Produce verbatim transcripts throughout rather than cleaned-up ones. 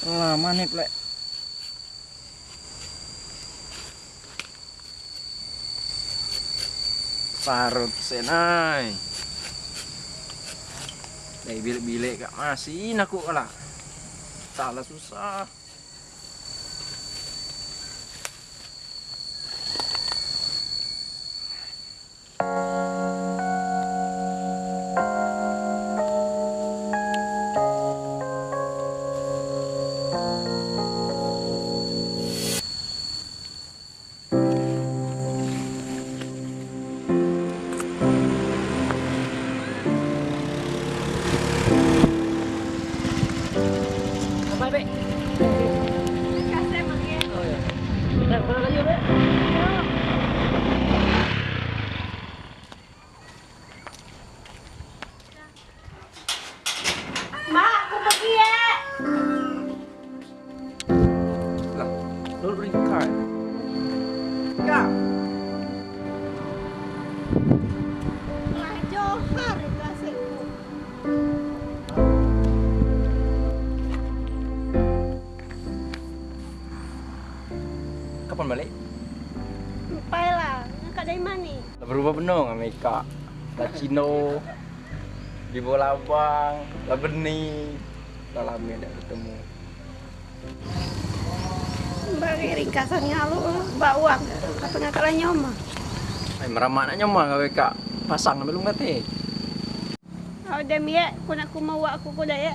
Lah, manip lek. Sarut senai. Dari bilek-bilek kak masih nakuk kala. Salah susah. Apa, Bek? Kasih, Bang, ya. Oh, iya. Nah, pulang aja, Bek. Mak, aku pergi ya. Lah, Nur Rika. Rika. Lah, Johar itu asikku. Kapan balik? Empai lah, ngakak dari mane? Lah berubah benung ame ikak. Lah Cino, di Bola Abang, lah Beni. Lah lame dak betemu. Bagi ringkasan ngalu, bak uang. Apa ngakak lah nyoma? Ai, meramak nak nyoma gawe kak. Pasang belum kate. Au dem ye, ku nak kuma wak aku ku dah ye.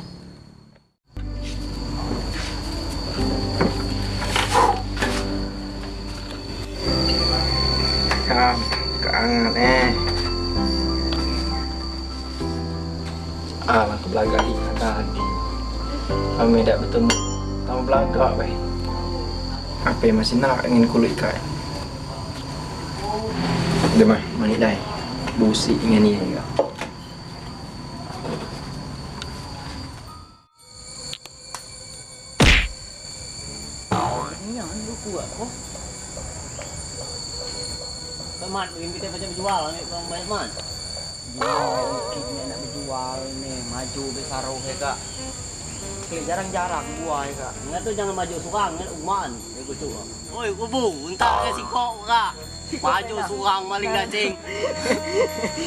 Kam, keangan eh. Alah, ke belagak ikan tadi. Kami dak betemu. Tau belagak weh. Ape masih nak angin kulit kai. Udah mah, manik dai. Busik dengan ye juga. Ini anu kuat kok. Mat, ini kita baca bejual ni, kurang banyak mat. Gini, ini nak bejual ni, maju besar roh ya kak. Kali jarang-jarang buah ya kak. Enggak tu jangan maju surang, kan uman, dia kucuk. Oi, kubu, entak ke sikok kak. Maju surang maling cacing.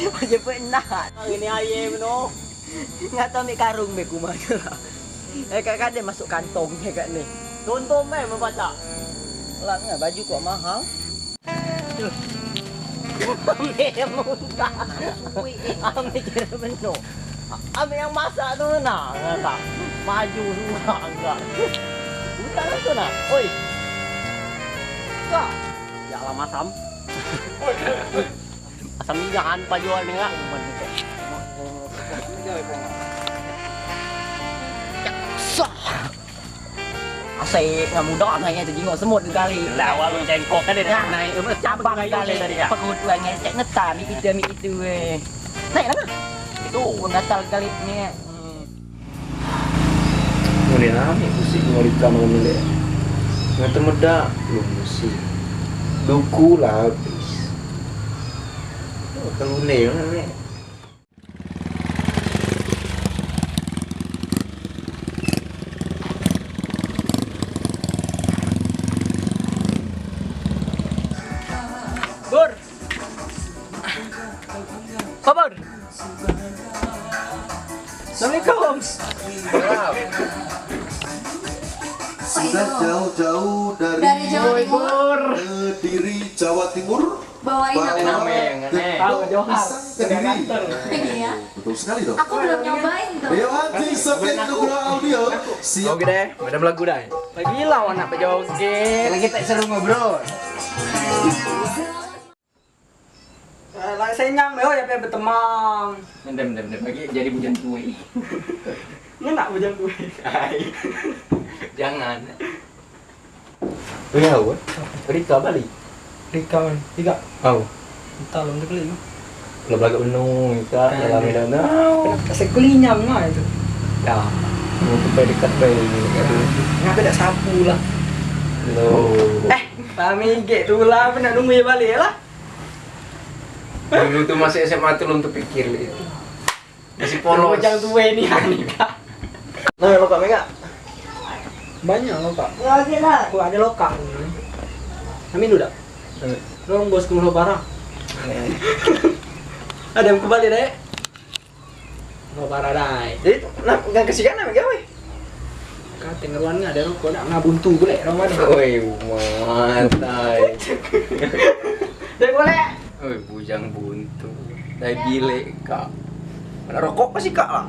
Aja pernah. Ini aye meno. Nggak tahu ambil karung be kuma tu lah. Eh, kak, kak, dia masuk kantong dia kak ni. Tuntung be membaca. Lah, nggak, baju kok mahal. Ambil yang muntah. Ambil kira benar. Ambil yang masak tu nah, kata. Maju semua enggak. Bukan tu nah. Oi. Kak. Ya lah masam. Asam minyak an pajuan ni kak. Sah. Asik ngan muda naik tu jingok semut tu kali. Lah awak lu cengkok kan dia. Nah, naik abang kali tadi ya. Perut tu ngecek ngetan ni itu ambil itu eh. Naik lah. Itu. Pun gatal kali ni. Hmm. Ngene rame pusing ngorika malam ni dek. Ngata medak lu pusing. Duku lah habis. Oh, kelune ngene. Bur. Kabur. Assalamualaikum. Sudah jauh-jauh dari Dari Jawa Timur. Kediri, Jawa Timur. Bawain apa? Bawa Tahu, Johar. Kediri. Iya. Betul sekali dong. Aku belum nyobain tuh. Dewan Tisapin Nugroho Audio. Siap. Oke deh, madam lagu dah. Lagi lah anak bejoget. Lagi tak seru ngobrol. Eh, lah senyang deh, ya, pe betemang. Mendem, mendem, mendem. Lagi jadi bujang kue. Ngenak bujang kue. Ai. Jangan. Weh, au, eh. Rika balik. Rika, man. Tiga. Au. Entah, lom tu kali tu. Lah belagak benung, Rika. Kan. Dalam medan. Au. Sekulinyam lah itu. Ya. Mau sampai dekat bae. Aduh. Ngapa tak sapu lah? Loh. Eh, kami gek tu lah, apa nak nunggu ya balik lah. Dulu tu masih S M A tu belum terpikir itu. Masih polos. Bujang tua ni, Kak. Nah, lo Kak Mega. Banyak lokak. Kok ada lokak. Amin udah. Dorong bos ke Mulo Parah. Ada yang kebalik deh. Mulo Parah dai. Jadi, nah, ngan kesian nak gawe. Kate ngeruan ni ada rokok dak ngabuntu pulek rumah ni. Oi, matai. Dai pulek. Oi, bujang buntu. Dai bilek kak. Nak rokok pasti kak lah.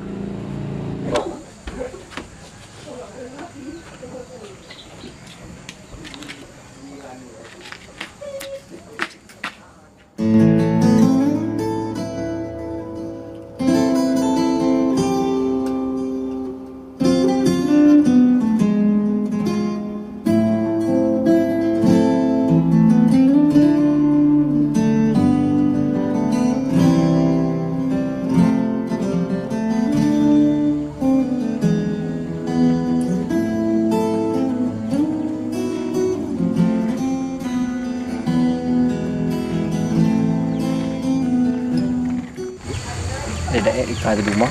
Dak, eh, Ika di rumah.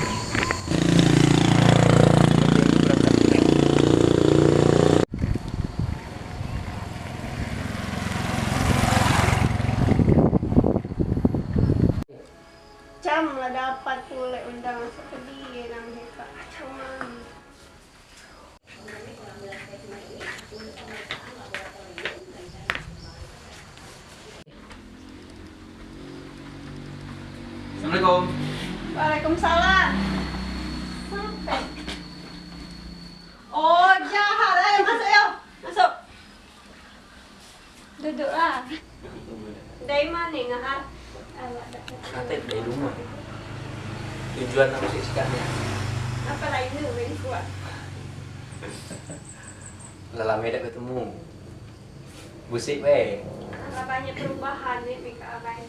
Cam lah dapat pulek undangan, sedih nang Ika. Cam. Assalamualaikum. Waalaikumsalam. Sampai. Oh, Jahar. Ayo, masuk, yo. Masuk. Duduklah. Dari mana, Ngahar? Awak dak. Kate dari rumah. Tujuan nak masuk sikatnya. Apa lain tu, main kuat? Lah lama dak betemu. Busik bae. Alah banyak perubahan ni, Mika abai.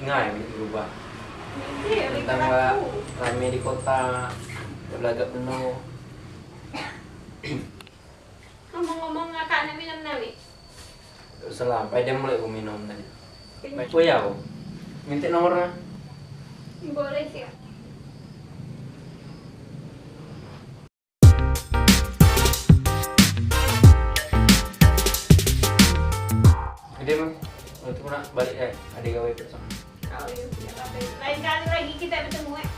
Ngai banyak berubah. Mimpi, Mika. Tentang aku. Rame di kota, belagak penuh. Ngomong-ngomong, ngakak nak minum nami? Dak usah lah, pai dem mulai ku minum tadi. Pai. Oh ya, minta nomornya. Boleh sih. Dem, aku nak balik eh, ada gawe besok. Oh, iya, tidak apa-apa. Lain kali lagi kita bertemu, eh.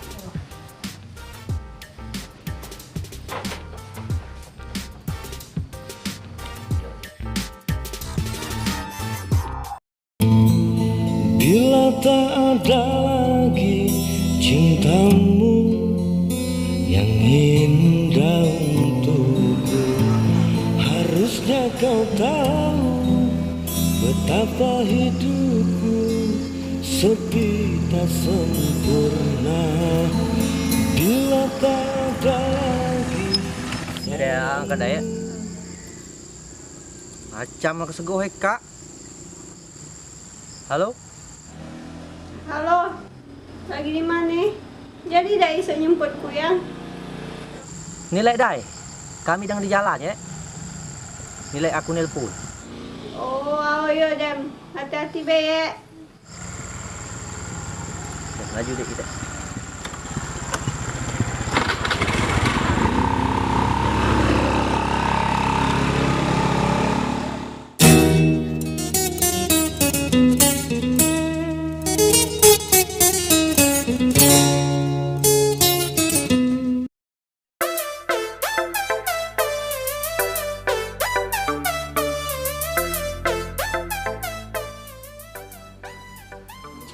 Bila tak ada lagi cintamu yang indah untukku, harusnya kau tahu betapa hidupku sepi tak sempurna. Bila tak ada lagi. Udah angkat dah ya. Macam lah kesegoh eh, Kak. Halo? Halo, lagi di mana? Jadi dak isuk nyemput ku ya? Nilai dai, kami dang di jalan ye. Nilai aku nelpon. Oh, ayo dem, hati-hati be ye. Laju dek kita.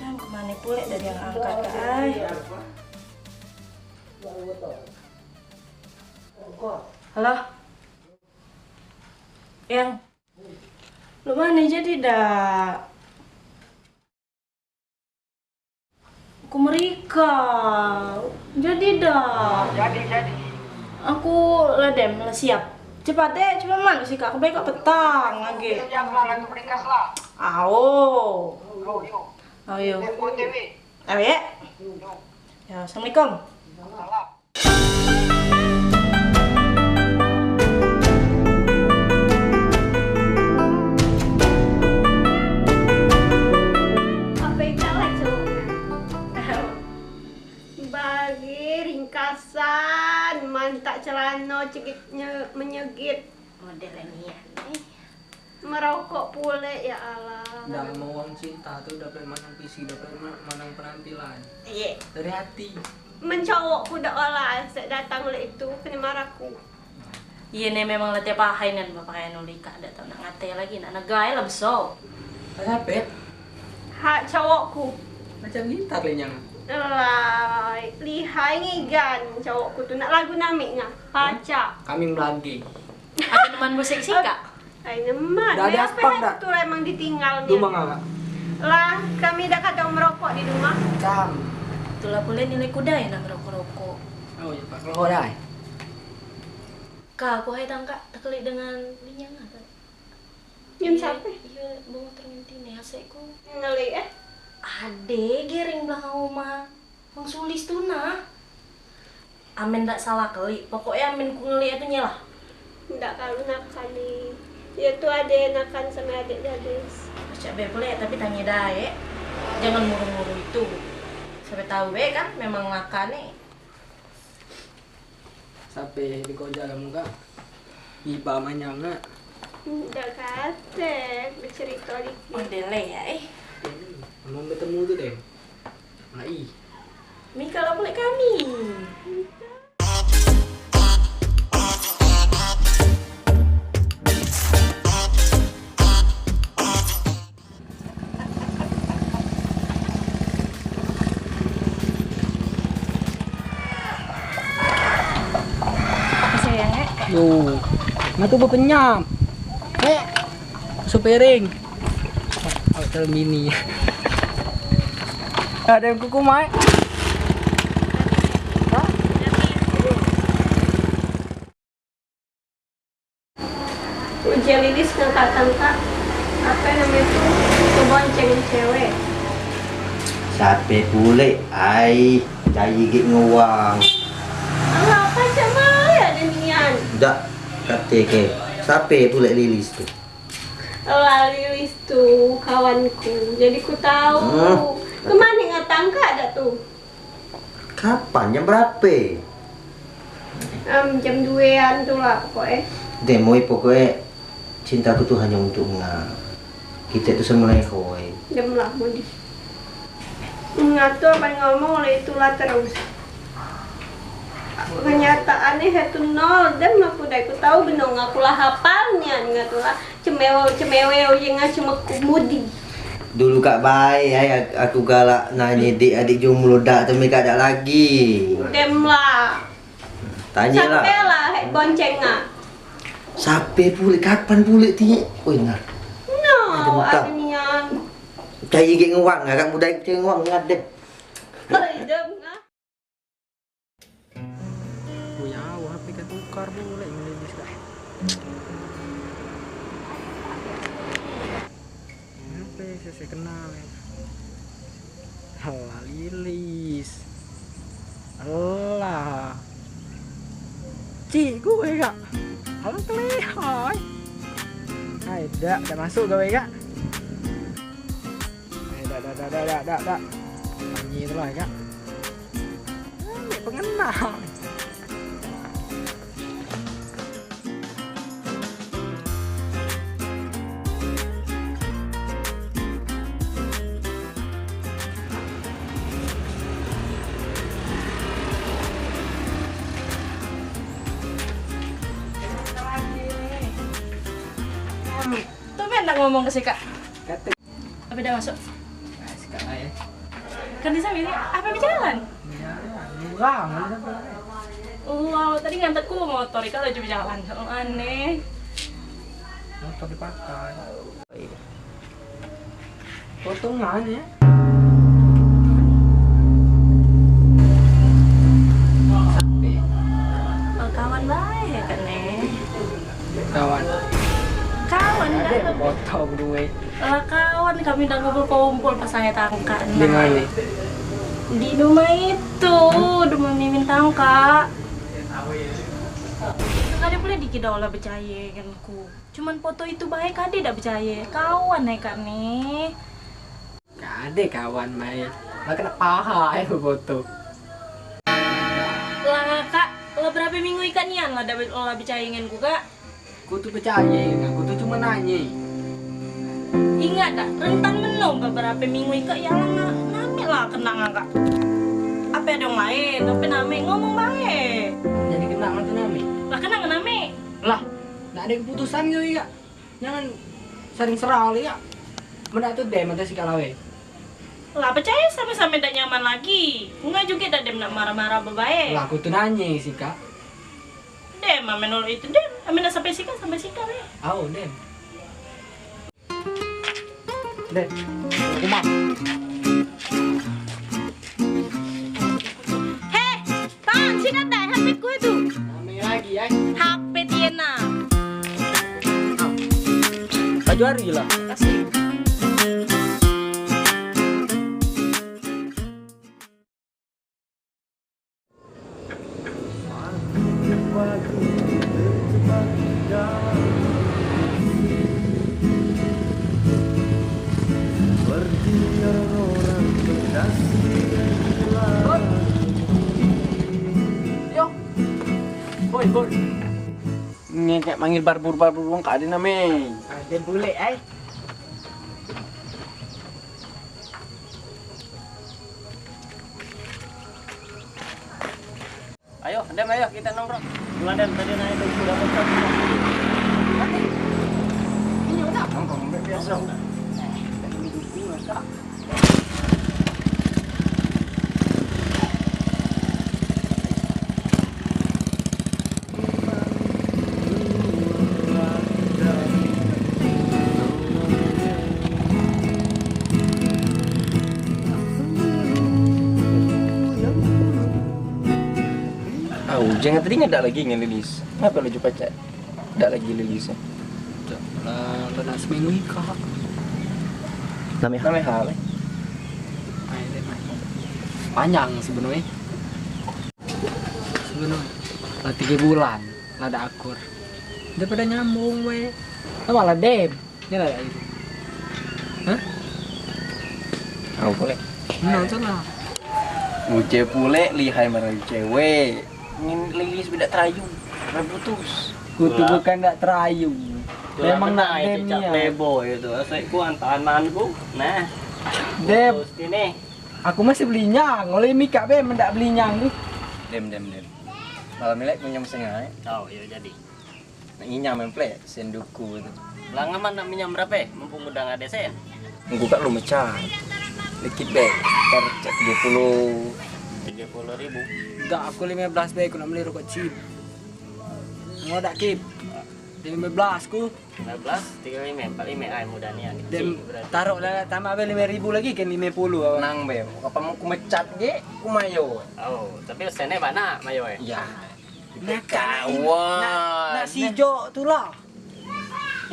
Cam, kemane pulek dah dia angkat, ai? Halo? Yang, lu mane jadi dak? Aku merika. Jadi dak? Jadi, jadi. Aku lah dem, lah siap. Cepat deh, cuma malu sih, Kak. Aku balik petang lagi. Siap lah, aku meringkas lah. Ao. Yo, yo. Ayo. Tempo T V. Ayo ya. Yo. Ya, assalamualaikum. Salam. Apa yang salah, Cok? Bagi ringkasan, Minta celano cegit nye-, menyegit. Model nian, eh. Merokok pulek, ya Allah. Ndak mau wong cinta tu dapat manang pisi, dapat ma-, manang penampilan. Iye. Dari hati. Men cowokku dak olah, sek datang lek itu, kene marahku. Iye ne memang la tiap ahai nian bepakaian ulikak, dak tau nak ngate lagi, nak negai la beso. Hak sape? Hak cowokku. Macam gitar lenyang. Lai, lihai ngigan cowokku tu, nak lagu name nga. Pacak. Kami melagi. Ado neman musik sih, Kak? Ai, neman. Dah ado aspal dah. Tu emang ditinggal ni. Dumah ngawak. Lah, kami dah kadang merokok di rumah. Cam. Itulah pule nilai kuda ya nak merokok-rokok. Oh, ya, Pak. Rokok dah. Kak, aku hai tangkak tekelik dengan linyang ah, Kak. Yang sape? Iya, bawa terminti nih, asekku. Ngelik, eh? Ade, gering belakang rumah. Wong Sulis tu nah. Amen dak salah kelik, pokoknya amen ku ngelik itu nyelah. Ndak kalu nakan ni. Ya tu ade nakan sama adik gadis. Pacak be pule, tapi tanya dae. Jangan muru-muru itu. Sampai tahu be kan, memang nakan ni. Sape di koja kamu, Kak? Iba manyang, Kak. Dak katek, becerita dikit. Model ya, eh. Mau betemu tu deh. Ai. Mika lah mulai kami. Apa sayang, eh? Yo, matu bepenyap. Eh, supiring. Hotel mini. Ada yang kuku, Mai. Ujar Lilis ngangkat tangkak, ape name tu, kebonceng cewek. Sape pule ai, cai gek ngewang. Alah, pacak bae ade nian. Dak, kate ke. Sape pule Lilis tu? Alah, Lilis tu kawanku. Jadi ku tau. Hmm. Kemane ngatangkak dak tu? Kapan? Jam berape? Em, jam duean tu lah pokoknya. Demoi pokoknya cintaku tu hanya untukmu. Kite tu semuanya koi. Dem lah, Mudi. Ngatur apa ngomong oleh itulah terus. Kenyataan ni itu nol. Dem aku dah, aku tahu benong aku lah hafal nian ngatur lah. Cemewel, cemewel, ye ngasuh meku mudi. Dulu kak bae, ai, ak-, aku galak nanye dik adik jomblo dak, tapi kak dak lagi. Dem lah. Tanye lah. Sape lah, hek bonceng ah. Sape pulek, kapan pulek ti? Oi, nah. No, ada muka. Awak nian. Cai gek ngewang, agak muda cai ngewang, ngadem. Oi, dem ah. Oh ya, wah, H P kan tukar pulek, ngeledis kak. H P sese kenal ya. Alah, Lilis. Alah. Cik gue kak. Alah, kelihai. Hai, dak, dak masuk gawe kak. Eh, dak, dak, dak, dak, dak, dak, dak. Tanye tu lah, kak. Eh, pengenal. Tumben nak ngomong ke sikak. Kate. Apa dah masuk? Nah, sikak lah ya. Kan di sana apa berjalan? Ya, murah, murah. Oh, awak tadi ngantar ku motor, ikak laju berjalan. Oh, aneh. Motor dipakai. Potongan ya. Oh, kawan bae kan, eh? Kawan. Kawan dah. Potong duit. Lah, kawan kami dah ngumpul-kumpul pas saya tangkak. Di mana? Di rumah itu, rumah mimin tangkak. Ada pula dikit dah olah percaya kan ku. Cuman foto itu bae kade dak becaye. Kawan ai kak ni. Kade kawan mai. Lah kena paha ai befoto. Lah kak, lo Berape minggu ikak nian lah dak be-, lah becaye ngan ku, Kak? Ku tu becaye, aku tu cuma nanye. Ingat dak, rentan meno beberape minggu ikak ya lah, name lah kena ngakak. Ape ado wong laen, ape name ngomong bae. Jadi kena ngan tu name. Lah kena ngan name. Lah, dak ado keputusan kau ikak. Jangan saling serang kali ya. Menda tu dem atas sikak lawe. Lah, percaya same-same dak nyaman lagi. Bunga juga dak dem nak marah-marah bebae. Lah, aku tu nanye sikak. Dem, ame nolak itu dem. Ame nak sampai sikak, sampai sikak be. Au, dem. Dem, aku mah. Heh, Bang, sini dai H P ku itu. Rame lagi, eh. H P Tiena. Baju hari lah. Kasih. Yo. Boy, boy. Ngekek manggil barbur-barbur wong kade name. Ade bule ai. Ayo, dem, ayo kita nongkrong. Gula dem, tadi naik tu sudah pecah. Mati. Ini udah. Nongkrong biasa. Au, jangan tadi ngedak lagi ngan Lilis. Ngapa laju pacak? Dak lagi Lilis, eh? Dak lah, lah nak seminggu ikak. Name hal, eh? Panjang sebenarnya. Sebenarnya lah tiga bulan lah dak akur. Dah pada nyambung we. Lah malah dem. Ni lah dak gitu. Hah? Au pulek. Nah, tu lah. Uce pulek lihai marah cewek. Ngin Lilis bedak terayu, dah putus. Ku tu bukan dak terayu. Memang nak dem nian. Playboy tu. Asik ku antanan ku. Nah. Dem. Putus kini. Aku masih belinyang. Oleh mikak be mendak belinyang tu. Dem, dem, dem. Malam ni lek punya setengah, eh. Oh, iya jadi. Nak nginyam emplek sen duku tu. Lah ngaman nak minyam berape? Mumpung udah ngade sen. Engko kak lu mecah. Dikit be. Kar cak tiga puluh. Tiga puluh ribu. Dak, aku lime belas be, aku nak beli rokok cip. Ngodak kip. Lime belas ku. Lime belas, tiga lime, empat lime, ai mudah nian. Dem, taruh lah tambah be lime ribu lagi kan lime puluh awak. Nang be, apa mau ku mecat ge, ku mayo. Oh, tapi sene banyak mayo eh. Iya. Nak, nak si Jok tu lah.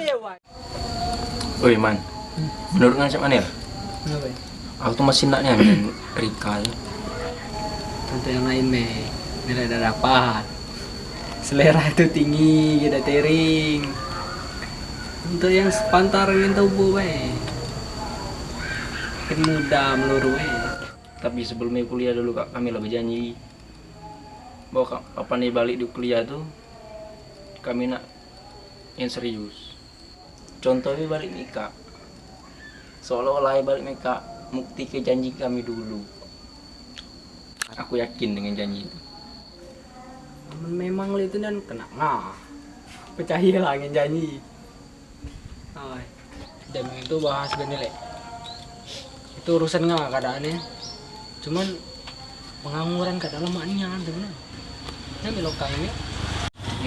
Iya, wai. Oi, Man. Menurut kau macam mana? Kenapa? Aku tu masih nak nian dengan Rika tu. Tante yang lain, me. Nilai dah dapat. Selera tu tinggi, kita tering. Untuk yang sepantar dengan tubuh, weh. Makin muda meluru, weh. Tapi sebelum kuliah dulu, Kak, kami lah berjanji. Bahwa ka-, kapan dia balik di kuliah tu, kami nak yang serius. Contoh dia balik nikah. Seolah-olah dia balik nikah, bukti ke janji kami dulu. Aku yakin dengan janji itu. Memang itu dan kena ngah. Percayalah dengan janji. Ai, dem itu bahas gini, Lek. Itu urusan nga keadaannya. Cuman pengangguran kat dalam mak nian tu benar. Ngambil lokal ini.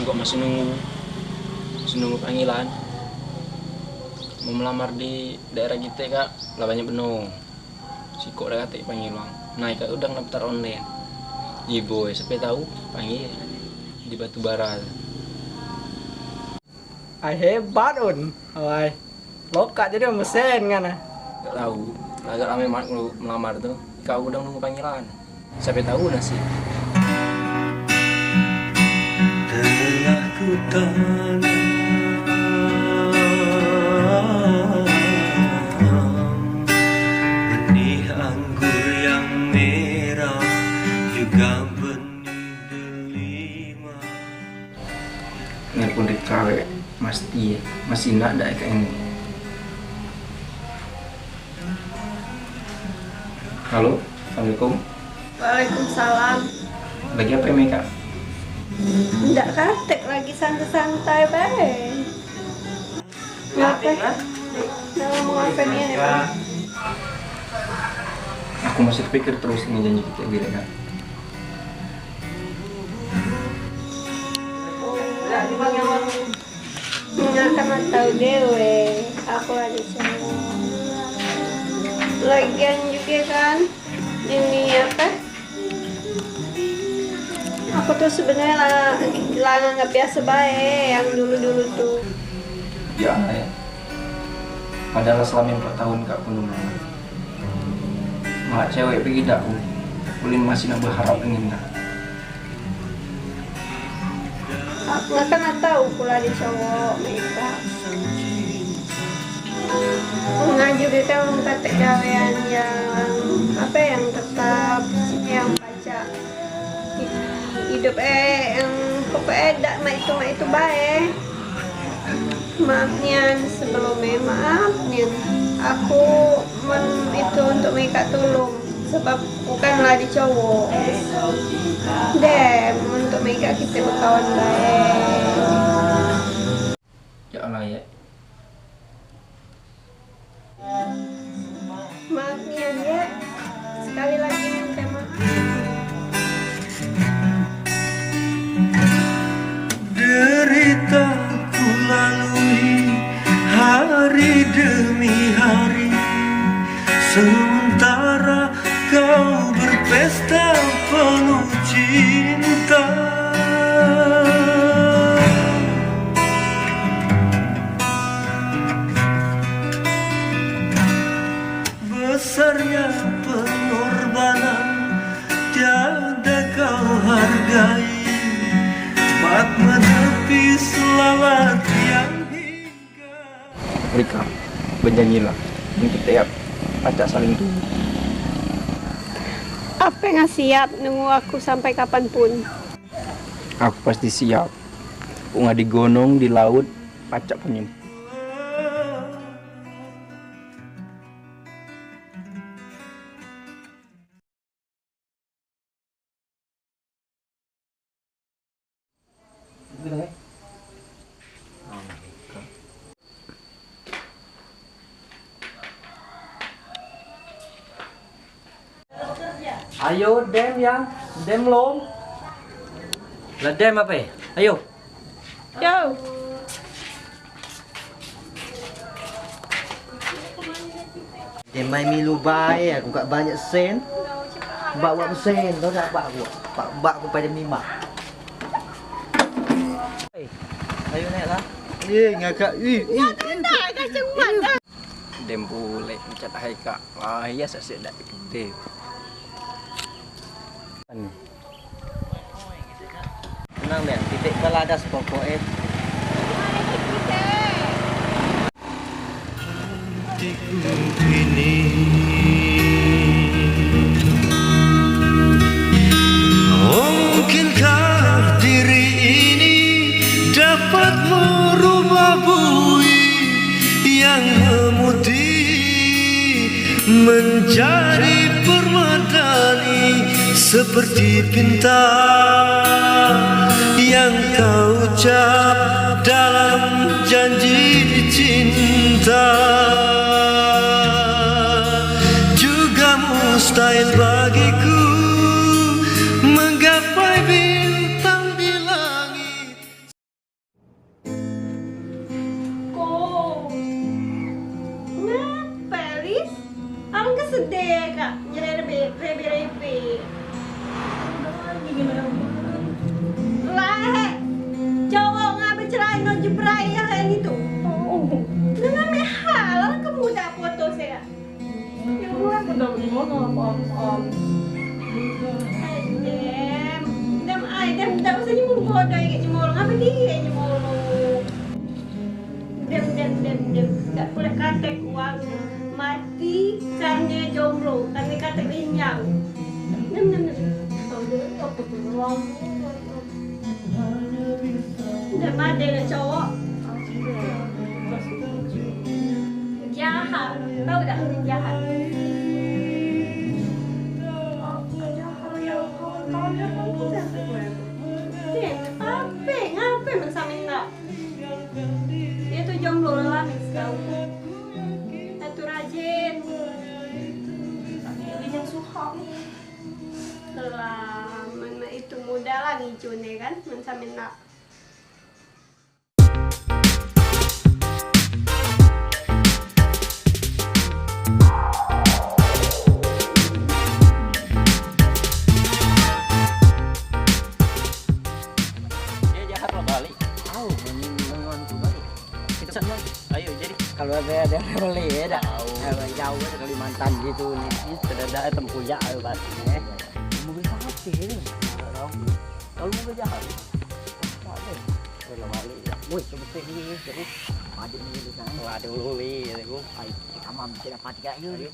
Engkau masih nunggu, masih nunggu panggilan. Mau melamar di daerah kita, Kak, lah banyak benung. Sikok dah katik panggil bang. Nah, ikak udang daftar online. Ibu, siapa tahu panggil di Batu Bara. Ai, hebat, Un. Ai. Lokak jadi mesen kan, ah. Gak tahu. Agak lama mat melamar tu. Kau udah nunggu panggilan. Siapa tahu nasib. Tengah ku tanam benih anggur yang merah, juga benih delima. Nelpon Rika wek, mesti masih nak dak kayak ini. Halo, assalamualaikum. Waalaikumsalam. Lagi apa, Mika? Ndak katek, lagi santai-santai bae. Ngape? Nah, mau ngapain ini, Bang? Aku masih pikir terus ini janji kita gini, Kak. Nggak kena tahu dewe, aku lagi cowok. Lagian juga kan, ini apa? Aku tuh sebenarnya la-, la nganggap biasa bae yang dulu-dulu tuh. Ya, ya. Padahal selama empat tahun kak aku nunggu. Malah cewek pergi dak aku. Ulin masih nak berharap dengan kak. Aku kan tahu pula di cowok mereka. Ngaju kita orang katek gawean yang apa, yang tetap, yang pacak hidup, eh, yang pokok eh dak mak itu, mak itu bae. Maaf nian, sebelum eh maaf nian. Aku men itu untuk mereka tulung sebab bukanlah di cowok. Dem, untuk mereka kita berkawan bae. Ya Allah, ya. Maaf nian, ya. Sekali lagi minta maaf. Derita ku lalui hari demi hari, sementara kau berpesta penuh cinta. Besarnya pengorbanan tiada kau hargai, mak menepis lalat yang hingga. Rika, benjanjilah, mun kite pacak saling tunggu. Ape nga siap nunggu aku sampai kapan pun? Aku pasti siap. Ku nga di gunung, di laut, pacak pun nyem- Ayo, dem, ya. Dem, lom. Lah, dem ape? Ayo. Yo. Dem mai milu bae, aku kak banyak sen. Bak wak sen, tau dak bak aku? Bak, bak aku pada mimah. Ayo naik lah. Eh, ngakak. Ih, ih, ih. Dem pulek mecat hai kak. Wah, iya sasek dak gede. Tenang, Bang. Titik baladas pokok e. Hatiku ini. Mungkinkah diri ini dapat merubah bui yang memutih menjadi permadani seperti pinta yang kau ucap dalam janji cinta. Juga mustahil bagiku menggapai bintang di langit. Ko. Ngape, Lis? Alangkah sedih, Kak. Nyerere-, rebe-rebe. Lah, eh. Cowok ngah becelano jebrai yang lain itu. Oh. Dengan mehal, alangkah mudah putus, ya, Kak. Ya Allah, aku dah beli motor apa-apa. Ai, dem. Dem, ai, dem, dak usah nyemur bodoh, ikek nyemur. Ngapa dia nyemur? Dem, dem, dem, dem. Dak pulek katek uwang mati, karne jomblo, karne katek linjang. Dem, dem, dem. Tahu dia apa tu uwang? Dem, ade Ngijo ne kan, men same nak. Dia jahat lah balik. Au, ngangon tu balik. Kita sana. Ayo, jadi. Kalau ada, ada boleh ya, dak? Au. Kalau jauh ke Kalimantan gitu nih. Ih, sudah ada tempuyak, ayo, pasti, eh. Mobil siapa ini? Nggak tahu. Kalau mobil jahat. Ada. Udah balik ya. Woi, sebetulnya ini, jadi. Padi ini di sana. Waduh, li, ya, Bu. Ayo, kita mah bisa dapat tiga, ayo. Ayo.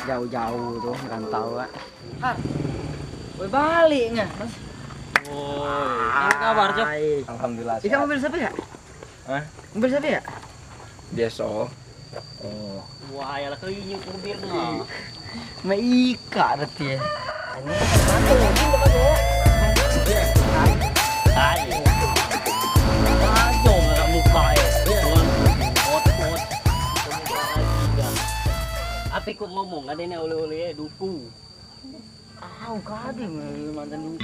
Jauh-jauh tu merantau, Kak. Har. Woi, balik ngah. Woi, apa kabar, Cok? Hai. Alhamdulillah. Ikan sehat. Mobil siapa ya? Hah? Mobil siapa ya? Biasa. Oh. Wah, ya lah, kau injek mobil ngah. Mak ikak berarti ya. Ayo, ngarap muka, eh. Ot, ot. Ape ku ngomong, ade ni oleh-oleh, eh, duku. Au, kade mantan duku.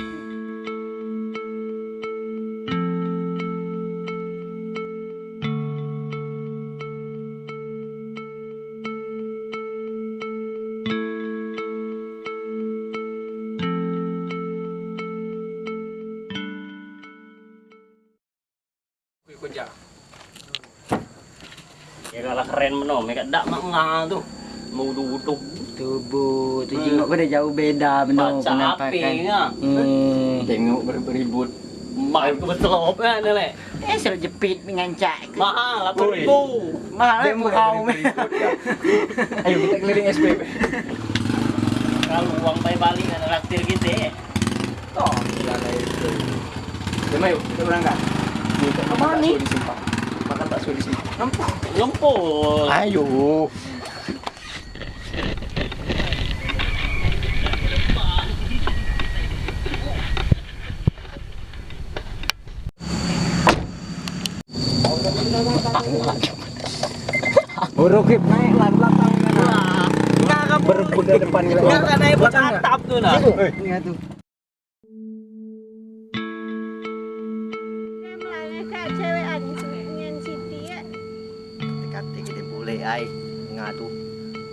Kira lah keren meno, meka dak mak ngah tu. Mau uduk-uduk. Tubuh, tu jingok pada jauh beda meno penampakan. Baca ape ngah? Hmm. Tengok ber-, beribut. Mai ke betelop kan, Lek. Eh, suruh jepit mengancak. Mahal, lapan ribu. Mahal, eh, kau. Ayo, kita keliling S P P. Kalau uang pai balik, ada traktir kita, eh. Oh, gila lah itu. Jom, ayo, kita berangkat. Ni, kita makan bakso di simpang. Makan bakso di simpang. Nampak? Ngempol. Ayo. Urukip naik lah belakang. Wah. Berebut ke depan. Enggak, enggak naik atap tu nah. Situ. Eh. Iya tu. Dia melangkah cewek ani sungai ngen Siti ya. Kate-kate gede boleh ai ngadu.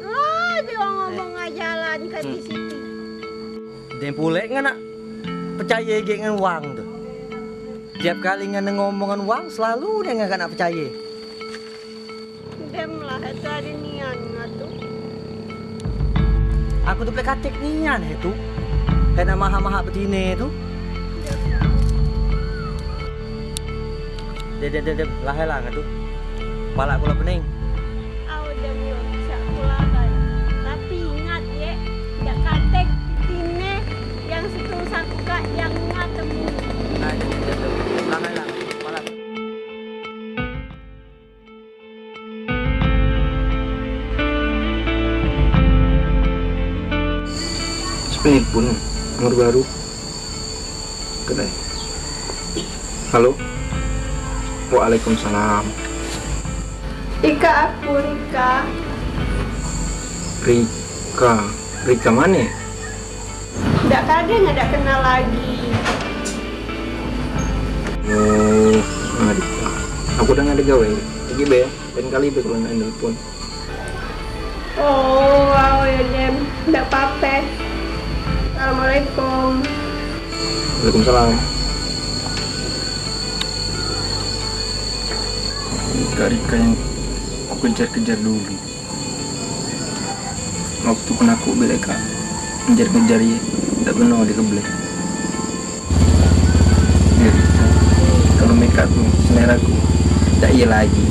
Lah, dia ngomong aja lah kate Siti. Dia pulek ngah nak percaya gek ngan wang tu. Tiap kali ngah ngomong ngan wang, selalu dia ngah nak percaya. Dem lah, itu ada nian ngah tu. Aku tu pulek katik nian he tu. Kena maha-maha betine tu. Dem, dem, dem, dem. Lah, lah ngah tu. Palak kula pening. Au, dem yo, sak kula kan. Tapi ingat ye, dak katik betine yang seterus aku kak yang ngah temu. Nah, dem, dem, dem. Lah, lah. Palak. Sepenit pun nomor baru. Kedai. Halo. Waalaikumsalam. Ika, aku Rika. Rika. Rika mane? Dak kade, dak kenal lagi. Oh, aduh. Aku udah ngade gawe. Lagi be, lain kali be kalau nak nelpon. Oh, wow, ya, Dem. Dak pape. Assalamualaikum. Waalaikumsalam. Rika, Rika yang ku kejar-kejar dulu. Waktu kena aku belek kak, ngejar-ngejar ye, dak beno dia kebelet. Ye, kalau mekak tu selera ku, dak ye lagi.